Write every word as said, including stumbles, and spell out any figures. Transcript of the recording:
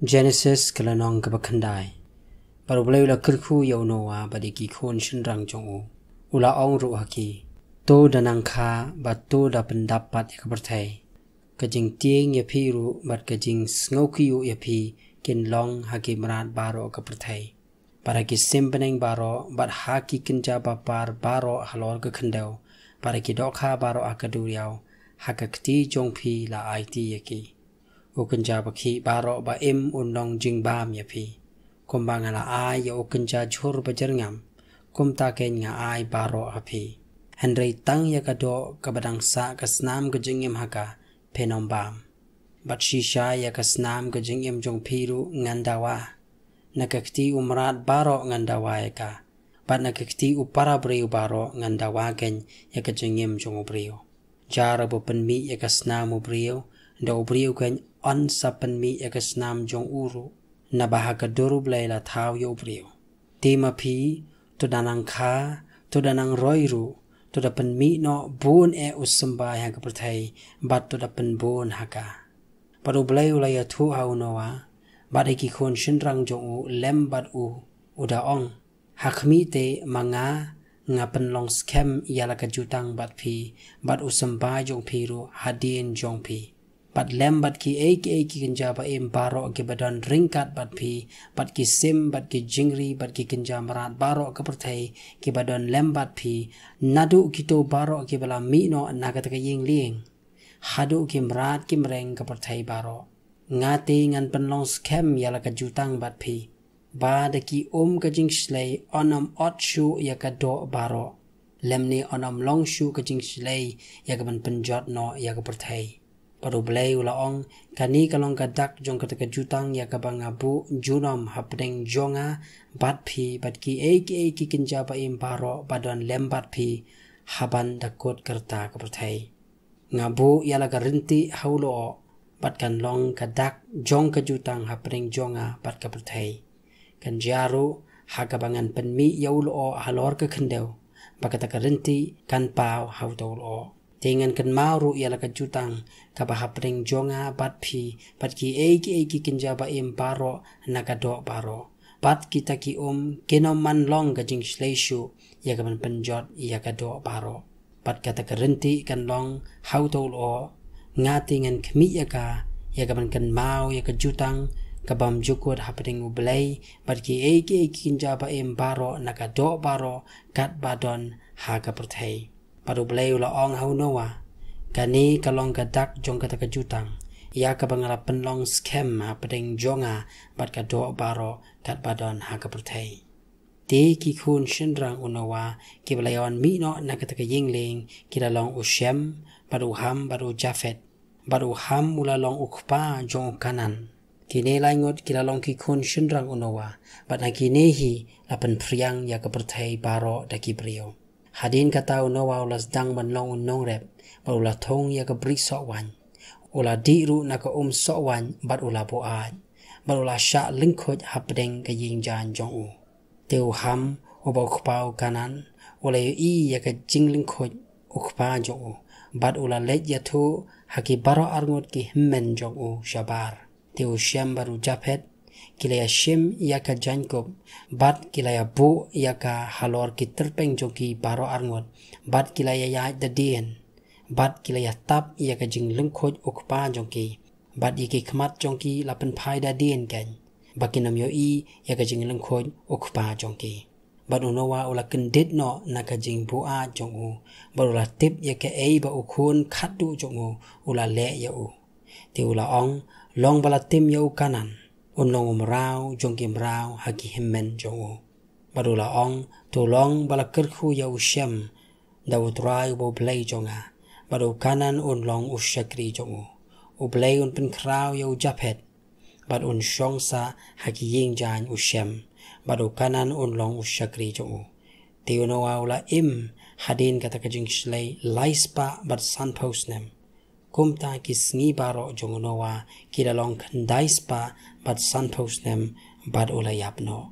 Genesis ka lynnong kaba khyndai. Bad U Blei u la kyrkhu ïa u Noah bad ïa ki khun shynrang jong u. U la ong ruh ha ki, to da nang kha bad to da pyndap pat ïa ka pyrthei. Ka jingtieng ïa phi ruh bad ka jingsngewkyiuh ïa phi kin long ha ki mrad baroh ka pyrthei, bad ha ki sim bneng baroh, bad ha ki kynja bapar baroh halor ka khyndew, bad ha ki dohkha baroh ha ka duriaw. Ha ka kti jong phi la aiti ïa ki. U kynja bakhih baroh ba im un long jingbam ïa phi. Kumba nga la ai ïa u kynja jhur bajyrngam, kumta keiñ nga ai baroh ha phi. Hynrei tang ïa ka doh kaba dang sah ka snam ka jingim ha ka, phin ym bam. Bad shisha ïa ka snam ka jingim jong phi ruh ngan dawa. Na ka kti u mrad baroh ngan dawa ïa ka, bad na ka kti u para briew baroh ngan dawa keiñ ïa ka jingim jong u briew. Jar uba pynmih ïa ka snam u briew, da u briew keiñ yn sa pynmih ïa ka snam jong u ruh, naba ha ka dur U Blei la thaw ïa u briew. Te ma phi, to da nang kha, to da nang roi ruh, to da pynmih noh bun eh u symbai ha ka pyrthei, bad to da pynbun ha ka. Bad U Blei u la ïathuh ha u Noah bad ha ki khun shynrang jong u lem bad u, u da ong, ha khmih te ma nga, nga pynlong skhem ïa la ka jutang bad phi, bad u symbai jong phi ruh hadien jong phi. Bad lem bad kiei kiei ki kynja ba im baroh kiba don ryngkat bad phi, bad ki sim, bad ki jingri, bad ki kynja mrad baroh ka pyrthei kiba don lem bad phi, naduh kito baroh kiba la mih noh na kata ka ïing lieng, haduh ki mrad ki mreng ka pyrthei baroh. Nga te ngan pynlong skhem ïa la ka jutang bad phi, ba da ki um ka jingshlei yn ym ot shuh ïa ka doh baroh, lymne yn ym long shuh ka jingshlei ïa ka ban pynjot noh ïa ka pyrthei. Bad U Blei u la ong, kane ka long ka dak jong kata ka jutang ïa kaba nga buh junom hapdeng jong nga bad phi, bad kiei kiei ki kynja ba im baroh ba don lem bad phi, ha ban da kut ka rta ka pyrthei. Nga buh ïa la ka rynti ha u lyoh, bad kan long ka dak jong ka jutang hapdeng jong nga bad ka pyrthei. Kan jia ruh, ha kaba ngan pynmih ïa u lyoh halor ka khyndew, ba kata ka rynti kan paw ha uta u lyoh. Te ngan kynmaw ruh ïa la ka jutang kaba hapdeng jong nga bad phi, bad kiei kiei ki kynja ba im baroh na ka doh baroh. Bad kita ki um kin ym man long ka jingshlei shuh ïa ka ban pynjot ïa ka doh baroh. Bad kata ka rynti kan long ha uta u lyoh, nga te ngan khmih ïa ka, ïa ka ban kynmaw ïa ka jutang kabym ju kut hapdeng U Blei bad kiei kiei ki kynja ba im baroh na ka doh baroh katba don ha ka pyrthei. Bad U Blei u la ong ha u Noah, kane ka long ka dak jong kata ka jutang ïa kaba nga la pynlong skhem hapdeng jong nga bad ka doh baroh katba don ha ka pyrthei. Te ki khun shynrang u Noah kiba la ïawan mih noh na kata ka ïing lieng ki la long u Shem, bad u Ham, bad u Japhet. Bad u Ham u la long u kpa jong u Kanaan. Kine lai ngut ki la long ki khun shynrang u Noah, bad na kine hi la pynphriang ïa ka pyrthei baroh da ki briew. Hadien kata u Noah u la sdang ban long u nongrep, bad u la thung ïa ka bri soh waiñ. U la dih ruh na ka um soh waiñ bad u la buaid, bad u la shah lyngkhuid hapdeng ka ïing jaiñ jong u. Te u Ham, uba u kpa u Kanaan, u la ïohi ïa ka jinglyngkhuid u kpa jong u, bad u la leit ïathuh ha ki baroh arngut ki hynmen jong u shabar. Te u Shem bad u Japhet ki la ïashim ïa ka jaiñkup, bad ki la ïabuh ïa ka halor ki tyrpeng jong ki baroh arngut, bad ki la ïaïaid da dien, bad ki la ïatap ïa ka jinglyngkhuid u kpa jong ki, bad ïa ki khmat jong ki la pynphai da dien keiñ, ba kin ym ïohi ïa ka jinglyngkhuid u kpa jong ki. Bad u Noah u la kyndit noh na ka jingbuaid jong u, bad u la tip ïa kaei ba u khun khatduh jong u u la leh ïa u. Te u la ong, long ba la tim ïa u Kanaan, un long u mraw jong ki mraw ha ki hynmen jong u. Bad u la ong, to long ba la kyrkhu ïa u Shem da U Trai uba U Blei jong nga, bad u Kanaan un long u shakri jong u. U Blei un pynkhraw ïa u Japhet, bad un shong sah ha ki ïing jaiñ u Shem, bad u Kanaan un long u shakri jong u. Te u Noah u la im hadien kata ka jingshlei lai spah bad sanphew snem. Kumta ki sngi baroh jong u Noah ki la long khyndai spah bad sanphew snem, bad u la ïap noh.